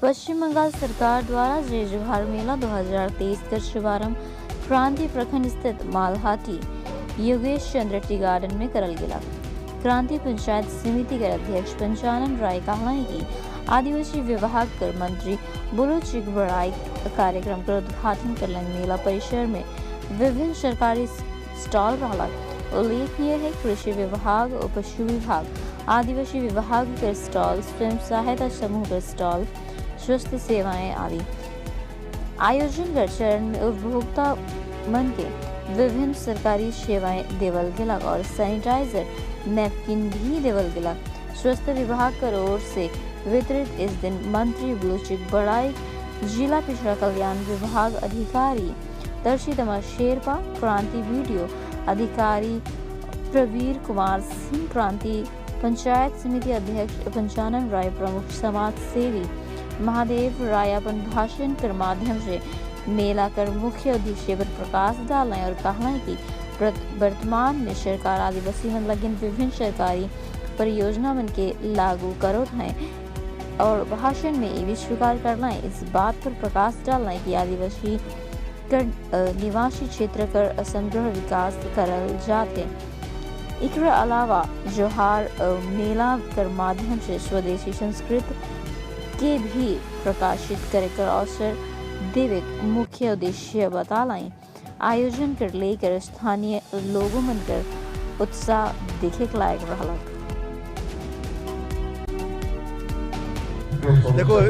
पश्चिम बंगाल सरकार द्वारा जय जोहार मेला 2023 का शुभारंभ क्रांति प्रखंड स्थित मालहाटी योगेश चंद्र टी गार्डन में करल गेला। क्रांति पंचायत समिति के अध्यक्ष पंचानन राय कहला कि आदिवासी विभाग कर मंत्री बुलु चिकबड़ाई कार्यक्रम का उद्घाटन करलन। मेला परिसर में विभिन्न सरकारी स्टॉल रहला। उल्लेखनीय है कृषि विभाग और पशु विभाग, आदिवासी विभाग के स्टॉल, स्वयं सहायता समूह के स्टॉल, स्वास्थ्य सेवाएं आदि। आयोजन कर चरण में उपभोक्ता मन के विभिन्न सरकारी सेवाएं देवल गेलक और सैनिटाइजर, नैपकिन भी देवल गेलक। स्वास्थ्य विभाग कर ओर से वितरित इस दिन मंत्री ब्लूचिक बड़ाई, जिला पिछड़ा कल्याण विभाग अधिकारी दर्शी दमा शेरपा, क्रांति वीडियो अधिकारी प्रवीर कुमार सिंह, क्रांति पंचायत समिति अध्यक्ष पंचानन राय, प्रमुख समाज सेवी महादेव राय अपन भाषण के माध्यम से मेला कर मुख्य उद्देश्य पर प्रकाश डालना और कहना कि वर्तमान में सरकार आदिवासी मन लगिन विभिन्न सरकारी परियोजना मन के लागू करो हैं और भाषण में ये भी स्वीकार करना है, इस बात पर प्रकाश डालना है कि आदिवासी कर निवासी क्षेत्र कर समग्र विकास करल जाते। एकरा अलावा जोहार मेला कर माध्यम से स्वदेशी संस्कृत के भी प्रकाशित करे कर अवसर देवे मुख्य उद्देश्य बतालाएं। आयोजन कर लेकर स्थानीय लोगों मन कर उत्साह देखे के लायक रहलक। देखो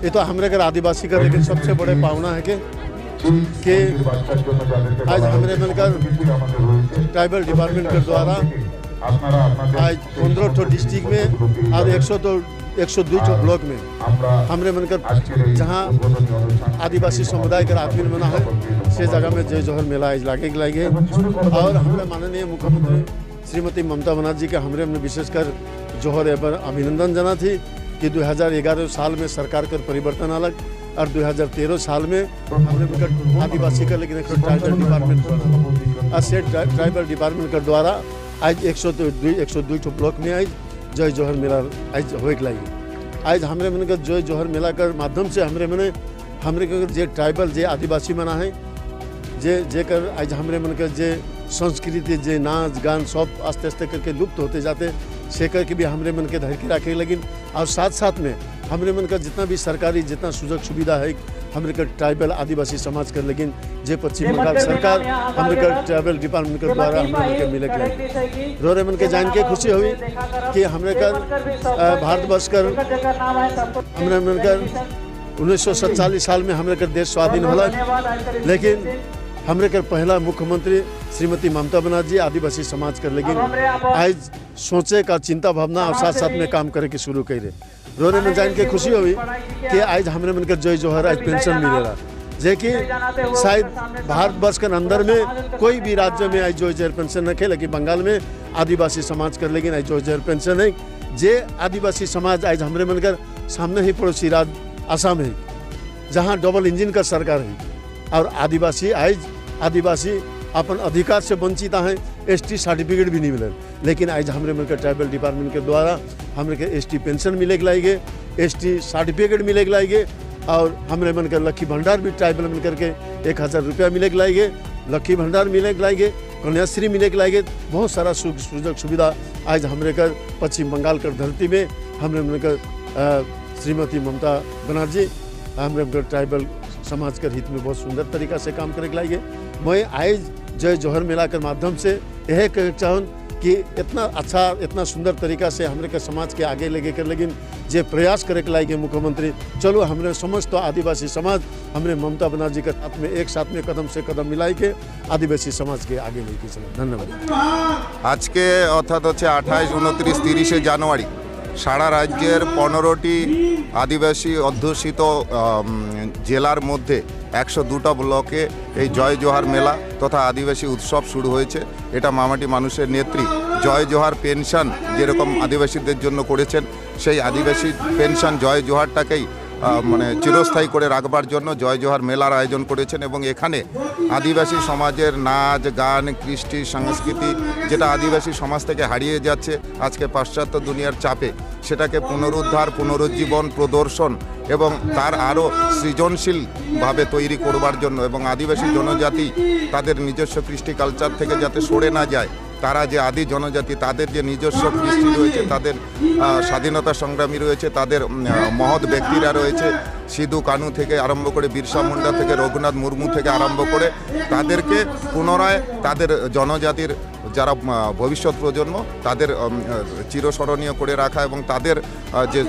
ये तो हमरे कर आदिवासी का लेकिन सबसे बड़े पावना है कि आज हमरे मन का ट्राइबल डिपार्टमेंट के द्वारा आज 15 ठो डिस्ट्रिक्ट में और 102 ठो ब्लॉक में हमरे मन कर जहाँ आदिवासी समुदाय का आदमी मना है से जगह में जय जोहर मेला आज लागे लागे। और हमारे माननीय मुख्यमंत्री श्रीमती ममता बनर्जी के हमरे में विशेषकर जोहर पर अभिनंदन जना थी कि 2011 साल में सरकार का परिवर्तन अलग और 2013 साल में हमने आदिवासी का लेकिन एक ट्राइबल डिपार्टमेंट बना और से ट्राइबल डिपार्टमेंट के द्वारा आज 102 ठो ब्लॉक में आज जय जोहर मेला आज होए के लागी। आज हमरे मन के जय जोहर मेला के माध्यम से हमरे मने हमरे के जे ट्राइबल जे आदिवासी मना है जे जेकर आज हमरे मन के जे संस्कृति जे नाच गान सब आस्ते आस्ते करके लुप्त होते जाते से करके भी हमरे मन के धर के रखे लगिन। और साथ साथ में हमरे मन का जितना भी सरकारी जितना सुजग सुविधा है हमरे के ट्राइबल आदिवासी समाज कर लेकिन जे पश्चिम बंगाल सरकार हमरे के ट्राइबल डिपार्टमेंट के द्वारा हमरे मन के मिले के रोरे मन के जान के खुशी हुई कि हमरे कर भारतवर्ष कर हमरे मन कर 1947 साल में हमरे कर देश स्वाधीन होला, लेकिन हमरे कर पहला मुख्यमंत्री श्रीमती ममता बनर्जी आदिवासी समाज कर लेकिन आज सोचे का चिंता भावना और साथ साथ में काम करे के शुरू करे। रोने में जान के खुशी हुई कि आज हमरे मन के जय जोहर आज पेंशन मिलेगा जे कि शायद भारतवर्ष के अंदर में कोई भी राज्य में आज जय जोहर पेंशन न खे, लेकिन बंगाल में आदिवासी समाज कर लेकिन आज जय जोहर पेंशन है। जे आदिवासी समाज आज हमरे मन कर सामने ही पड़ोसी राज्य आसाम है जहाँ डबल इंजन का सरकार है और आदिवासी आज आदिवासी अपन अधिकार से वंचित हैं, एसटी सर्टिफिकेट भी नहीं मिले, लेकिन आज हमरे मन के ट्राइबल डिपार्टमेंट के द्वारा हमरे के एसटी पेंशन मिले के लाएगे, एसटी सर्टिफिकेट मिले के लाएगे और हमरे मन के लक्खी भंडार भी ट्राइबल मन करके 1000 रुपया मिले के लाएगे, लक्खी भंडार मिले के लाएगे, कन्याश्री मिले के लाएगे। बहुत सारा सुख सुजग सुविधा आज हमरे कर पश्चिम बंगाल कर धरती में हमरे मन कर श्रीमती ममता बनर्जी हमरे मन ट्राइबल समाज के हित में बहुत सुंदर तरीका से काम करे के लाएगे। मैं आज जय जोहर मेला के माध्यम से यह कह चाहूँ कि इतना अच्छा इतना सुंदर तरीका से हमरे के समाज के आगे लेके कर लेकिन जे प्रयास करे के लाएगे मुख्यमंत्री, चलो हमरे समस्त आदिवासी समाज हमरे ममता बनर्जी के साथ में एक साथ में कदम से कदम मिलाई के आदिवासी समाज के आगे लेके चलो। धन्यवाद। आज के अर्थात হচ্ছে 28, 29, 30 জানুয়ারি সারা রাজ্যের 15টি আদিবাসী অধ্যুষিত জেলার মধ্যে 102টা ব্লকে এই জয় জোহার মেলা তথা আদিবাসী উৎসব শুরু হয়েছে। এটা মামাটি মানুষের নেত্রী জয় জোহার পেনশন যেরকম আদিবাসীদের জন্য করেছেন, সেই আদিবাসী পেনশন জয় জোহারটাকেই মানে চিরস্থায়ী করে রাখবার জন্য জয় জোহার মেলার আয়োজন করেছেন। এবং এখানে আদিবাসী সমাজের নাচ গান কৃষ্টি সংস্কৃতি যেটা আদিবাসী সমাজ থেকে হারিয়ে যাচ্ছে আজকে পাশ্চাত্য দুনিয়ার চাপে, সেটাকে পুনরুদ্ধার পুনরুজ্জীবন প্রদর্শন এবং তার আরও সৃজনশীলভাবে তৈরি করবার জন্য এবং আদিবাসী জনজাতি তাদের নিজস্ব কৃষ্টি কালচার থেকে যাতে সরে না যায়, তারা যে আদি জনজাতি, তাদের যে নিজস্ব কৃষ্টি রয়েছে, তাদের স্বাধীনতা সংগ্রামী রয়েছে, তাদের মহৎ ব্যক্তিরা রয়েছে, সিধু কানু থেকে আরম্ভ করে বিরসা মুন্ডা থেকে রঘুনাথ মুর্মু থেকে আরম্ভ করে তাদেরকে পুনরায় তাদের জনজাতির যারা ভবিষ্যৎ প্রজন্ম তাদের চিরস্মরণীয় করে রাখা এবং তাদের যে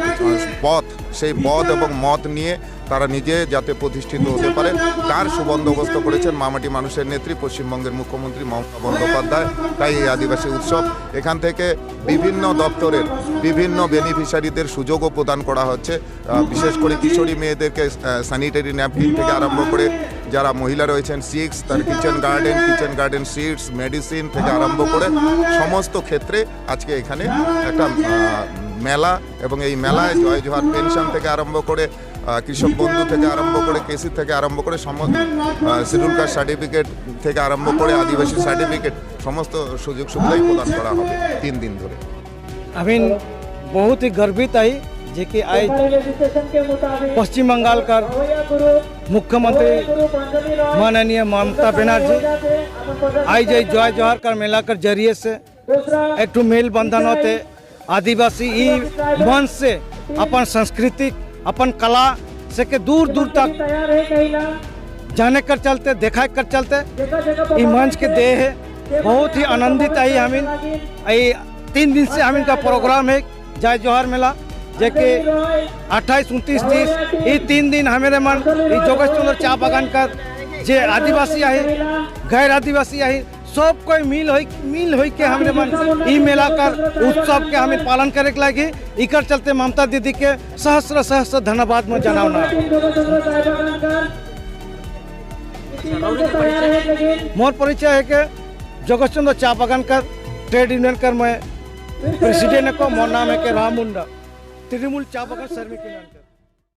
পথ, সেই পথ এবং মত নিয়ে তারা নিজে যাতে প্রতিষ্ঠিত হতে পারে তার সুবন্দোবস্ত করেছেন মামাটি মানুষের নেত্রী পশ্চিমবঙ্গের মুখ্যমন্ত্রী মমতা বন্দ্যোপাধ্যায়। তাই এই আদিবাসী উৎসব এখান থেকে বিভিন্ন দপ্তরের বিভিন্ন বেনিফিশিয়ারিদের সুযোগও প্রদান করা হচ্ছে। বিশেষ করে কিশোরী মেয়েদেরকে স্যানিটারি ন্যাপকিন থেকে আরম্ভ করে যারা মহিলা রয়েছেন সিক্স, তার kitchen garden seeds, medicine থেকে আরম্ভ করে সমস্ত ক্ষেত্রে আজকে এখানে একটা মেলা এবং এই মেলায় জয় জোহার পেনশন থেকে আরম্ভ করে কৃষক বন্ধু থেকে আরম্ভ করে কেসি থেকে আরম্ভ করে সমস্ত শিডিউল কাস্ট সার্টিফিকেট থেকে আরম্ভ করে আদিবাসী সার্টিফিকেট সমস্ত সুযোগ সুবিধাই প্রদান করা হবে 3 দিন ধরে। আমি बहुत ही गर्वित आई जे कि आज पश्चिम बंगाल का मुख्यमंत्री माननीय ममता बनर्जी आज जय जोहार का मेला कर जरिए से एक ठो मेल बंधन होते आदिवासी ई मंच से अपन सांस्कृतिक अपन कला से के दूर दूर तक जाने कर चलते देखा कर चलते ई मंच के दे है। बहुत ही आनंदित आई हमिन। आई 3 दिन से हमिन का प्रोग्राम है जय जोहार मेला, जे कि 28, 29, 30 ये 3 दिन हमारे मन ये जोगेश चंद्र चा बागान का जे आदिवासी आए गैर आदिवासी आए सब कोई मिल होई के हमरे मन ई मेला कर उत्सव के हमें पालन करे के लागी। इकर चलते ममता दीदी के सहस्र सहस्र धन्यवाद में जनावना। मोर परिचय है के जोगेश चंद्र चा बागान का ट्रेड यूनियन कर मैं प्रेसिडेंट को, मोर नाम है के राम मुंडा, तृणमूल चा बागान श्रमिक यूनियन का।